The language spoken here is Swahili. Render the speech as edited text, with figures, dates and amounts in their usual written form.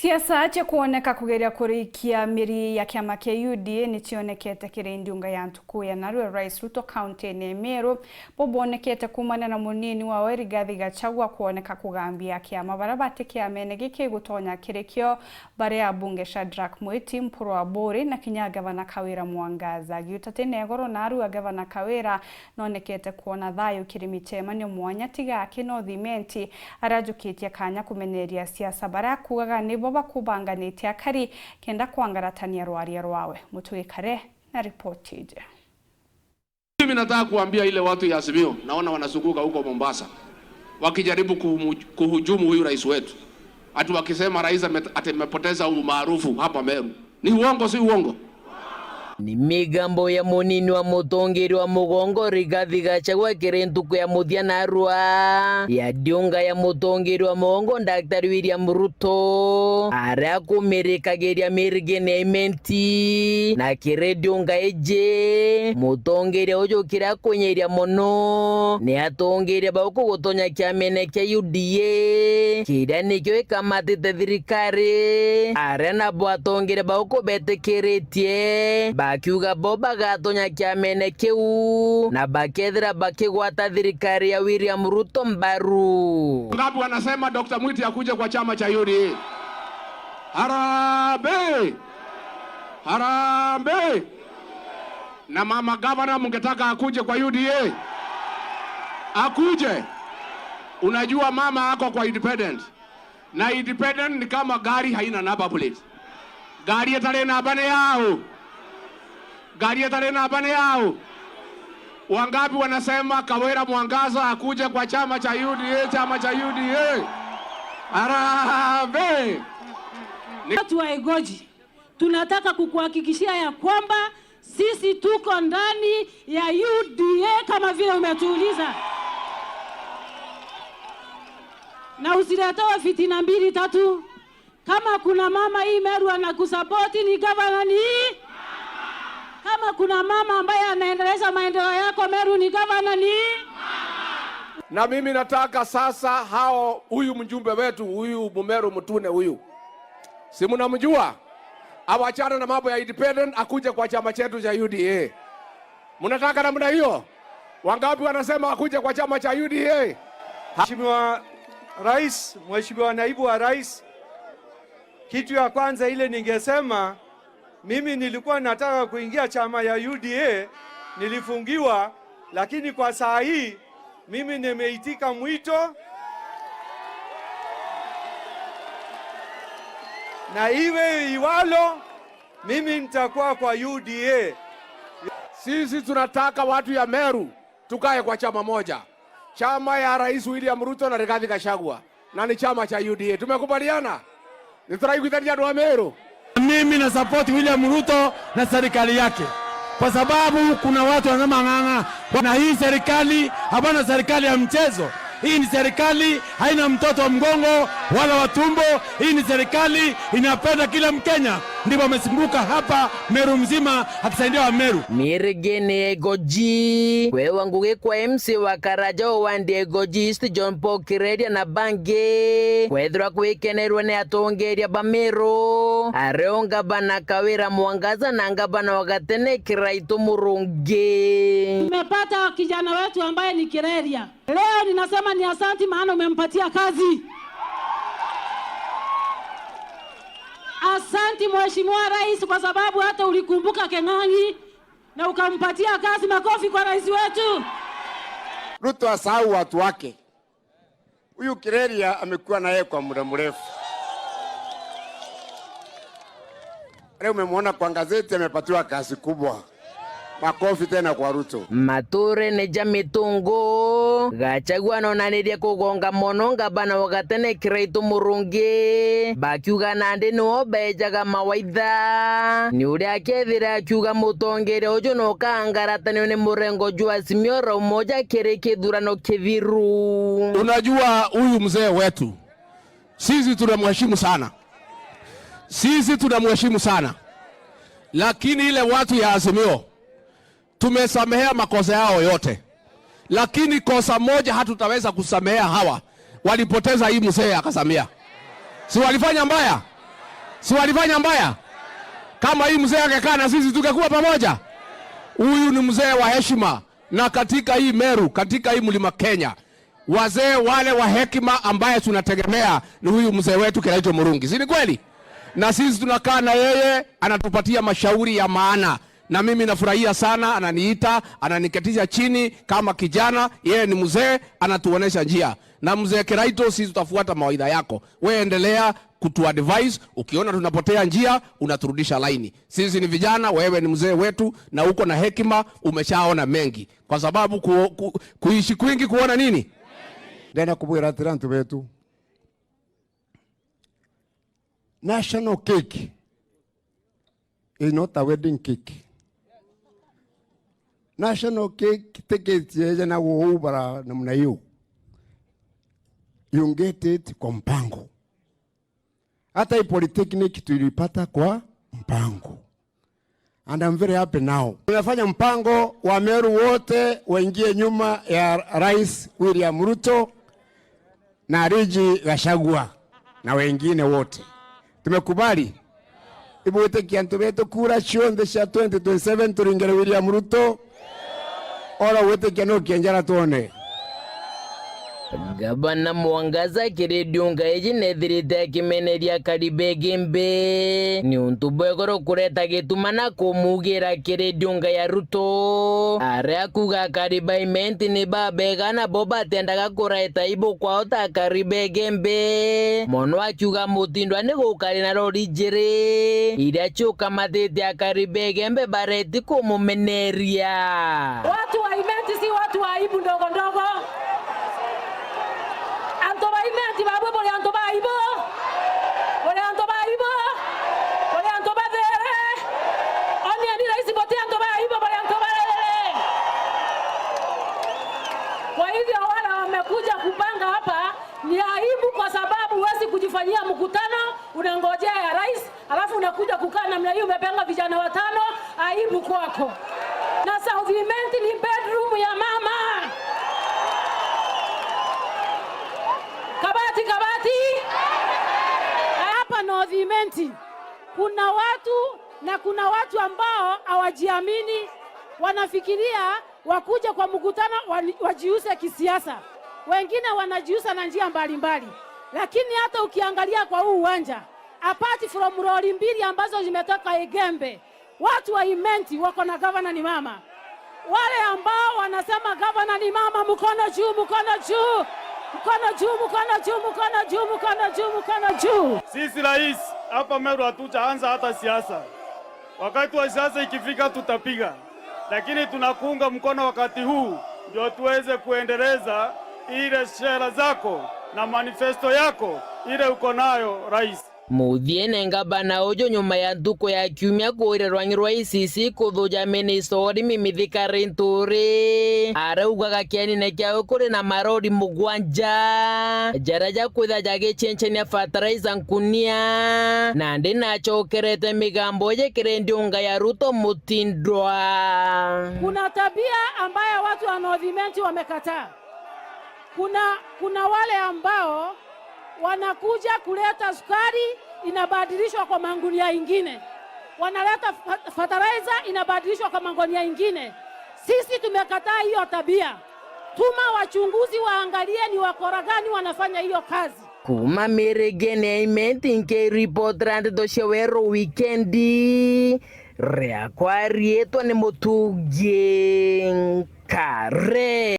Siasa cia kuoneka kugeria kurikia miri ya kiama kia UDA nicionekete kiri ndiunga ya ntuku ya narua Rais Ruto kaunti-ini Meru bubonekete kumana na munini wawe Rigathi Gachagua kuoneka kugambia kiama baria bati kiamene giki gutonya kirikio baria bunge Shadrack Mwiti Mpuru wa Buri na kinya gavana Kawira Mwangaza giutate negoro narua gavana Kawira nonekete kuona thayu kiri micemanio mwanya tiga akino thimenti arajukitie kanya kumeneria siasa baria kugaga nibo bakubanganitie akari kenda kwangaratania rwaria rwawe. Mutugikare na ripoti ije. Mimi nataka kuambia ile watu ya Azimio, naona wanazunguka huko Mombasa wakijaribu kuhujumu huyu rais wetu, ati wakisema rais amepoteza umaarufu hapa Meru. Ni uongo, si uongo? Ni migambo ya munini wa mutongeri wa mugongo Rigathi Gachagua kiri ntuku ya muthia narua ya ndiunga ya mutongeri wa mugongo Daktari William Ruto aria kumirikagiria mirigini ya imenti na kiri ndiunga iji mutongeri uyu kiria kunyiria muno ni atongeria bauku gutonya kiamene kia UDA kiria nikio ikamatite thirikari aria nabo atongeria bauku betikiritie bakiuga bo bagatonya kiamene kiu na bakethira bakigwata thirikari ya William Ruto mbaru. Ngapi wanasema Dr. Mwiti akuje kwa chama cha UDA? Harambee! Harambee! Na mama gavana mungetaka akuje kwa UDA? Akuje. Unajua mama ako kwa independent. Na independent ni kama gari haina number plate. Gari itari namba ni yao. Gari itari namba ni yao. Wangapi wanasema Kawira Mwangaza akuje kwa chama cha UDA, chama cha UDA? Harambee! Watu wa Egoji, tunataka kukuhakikishia ya kwamba sisi tuko ndani ya UDA kama vile umetuuliza. Na usiletewe fitina mbili tatu. Kama kuna mama hii Meru anakusapoti ni gavana ni kama kuna mama ambaye anaendeleza maendeleo yako Meru ni gavana ni. Na mimi nataka sasa hao, huyu mjumbe wetu huyu Mumeru Mutune huyu, si mnamjua? Awachane na mambo ya independent, akuje kwa chama chetu cha UDA. Mnataka namna hiyo? Wangapi wanasema akuje kwa chama cha UDA? Mheshimiwa Rais, Mheshimiwa Naibu wa Rais, kitu ya kwanza ile ningesema, mimi nilikuwa nataka kuingia chama ya UDA, nilifungiwa, lakini kwa saa hii mimi nimeitika mwito na iwe iwalo, mimi nitakuwa kwa UDA. Sisi tunataka watu ya Meru tukae kwa chama moja, chama ya Rais William Ruto na Rigathi Gachagua, na ni chama cha UDA. Tumekubaliana? Nituraiguithania andu a Meru. Mimi na support William Ruto na serikali yake, kwa sababu kuna watu wanasema ng'ang'a, na hii serikali hapana serikali ya mchezo. Hii ni serikali haina mtoto wa mgongo wala wa tumbo. Hii ni serikali inapenda kila Mkenya, ndipo amesimbuka hapa Meru mzima akisaidia wa Meru. Mirigini Egoji kwewa ngugi kwa MC wa Karaja wa Egoji East John Paul Kireria na bangi kwethirwa kwikenerwa ni atongeria ba Meru ario ngabana Kawira Mwangaza na ngabana wa Gatene Kiraitu Murungi. Tumepata kijana wetu ambaye ni Kireria. Leo ninasema ni asanti, maana umempatia kazi. Asanti Mheshimiwa Rais kwa sababu hata ulikumbuka Keng'ang'i na ukampatia kazi. Makofi kwa rais wetu. Ruto asahau watu wake. Huyu Kireria amekuwa na yeye kwa muda mrefu. Leo umemwona kwa gazeti amepatiwa kazi kubwa. Makofi tena kwa Ruto. Mature neja mitungu Gachagua nonanirie kugonga mono ngabana wa Gatene Kiraitu Murungi bakiuga nandi niwo bejaga mawaitha ni uria akethire akiuga mutongeria uyu nokangaratanio ni murengo juu Azimio la Umoja kiri kithurano kithiru. Unajua huyu mzee wetu sisi tunamheshimu sana, sisi tunamheshimu sana, lakini ile watu ya Azimio tumesamehea makosa yao yote, lakini kosa moja hatutaweza kusamehea hawa. Walipoteza hii mzee akasamia, si walifanya mbaya? Si walifanya mbaya? Kama hii mzee angekaa na sisi tungekuwa pamoja. Huyu ni mzee wa heshima, na katika hii Meru, katika hii mlima Kenya, wazee wale wa hekima ambaye tunategemea ni huyu mzee wetu Kiraito Murungi, si ni kweli? Na sisi tunakaa na yeye, anatupatia mashauri ya maana, na mimi nafurahia sana. Ananiita, ananiketisha chini kama kijana, yeye ni mzee, anatuonesha njia. Na mzee Kiraito, sisi tutafuata mawaidha yako. We endelea kutuadvise, ukiona tunapotea njia unaturudisha laini. Sisi ni vijana, wewe ni mzee wetu na uko na hekima, umeshaona mengi, kwa sababu kuishi kwingi kuona nini. Ndenda kubwira atiri antu betu, national cake is not a wedding cake. National cake ticket yeje na bara namna hiyo, you get it kwa mpango. Hata hii polytechnic tulipata kwa mpango, and I'm very happy now. Tunafanya mpango wa Meru wote waingie nyuma ya Rais William Ruto na Rigathi Gachagua na wengine wote. Tumekubali ibwitikia antu betu kura cionthe cia 2027 turingere William Ruto, ora witikia no kienjara tuone. Gavana Mwangaza kiridiunga iji nethirite akimeneria Karibe Gimbi ni untu bwegoro kureta gituma na kumugira kiridiunga ya Ruto aria kuga Kariba Imenti ni babega nabo batendaga kuraeta ibo kwao ta Karibe Gimbi mono akiuga mutindwa ni gukari na rori njiri iria ciukamatite Akaribe Gembe bareti kumumeneria. Watu wa Imenti si watu wa aibu ndogo ndogo. Anto ba Imenti babwe bole anto ba aibu. Bole anto ba aibu. Bole anto ba dere. Oni ani raisi bote anto ba aibu bole anto ba dere. Kwa hivyo wale wamekuja kupanga hapa ni aibu, kwa sababu huwezi kujifanyia mkutano, unangojea ya rais, alafu unakuja kukaa namna hiyo, umepanga vijana watano, aibu kwako. Na South Imenti ni bedroom ya mama. Kabati, kabati. Hapa North Imenti kuna watu na kuna watu ambao hawajiamini, wanafikiria wakuja kwa mkutano wajiuse kisiasa. Wengine wanajiusa na njia mbalimbali. Lakini hata ukiangalia kwa huu uwanja, apart from lori mbili ambazo zimetoka Igembe, watu wa Imenti wako na gavana ni mama. Wale ambao wanasema gavana ni mama, mkono juu, mkono juu. Mkono juu, mkono juu, mkono juu, mkono juu, mkono juu. Sisi rais hapa Meru hatujaanza hata siasa. Wakati wa siasa ikifika tutapiga, lakini tunakuunga mkono wakati huu ndio tuweze kuendeleza ile sera zako na manifesto yako ile uko nayo rais. Muthie ngabana uju nyuma ya ntuku ya kiumia kuire rwangi rwa ICC kuthuja minista wa urimi Mithika Linturi araugaga kianine kiao kuri na marori mugwanja jara ja kwitha jagichenchenia fertilizer nkunia na ndi nachokerete migambo yekire ndiunga ya Ruto mutindwa. Kuna tabia ambayo watu wa North Imenti wamekataa. Kuna wale ambao wanakuja kuleta sukari inabadilishwa kwa mangunia ingine, wanaleta fertilizer inabadilishwa kwa mangunia ingine. Sisi tumekataa hiyo tabia. Tuma wachunguzi waangalie ni wakora gani wanafanya hiyo kazi. Kuma miregene Imenti nke report rand doshewero weekendi riakwa rietwa ni Mutungi Kare.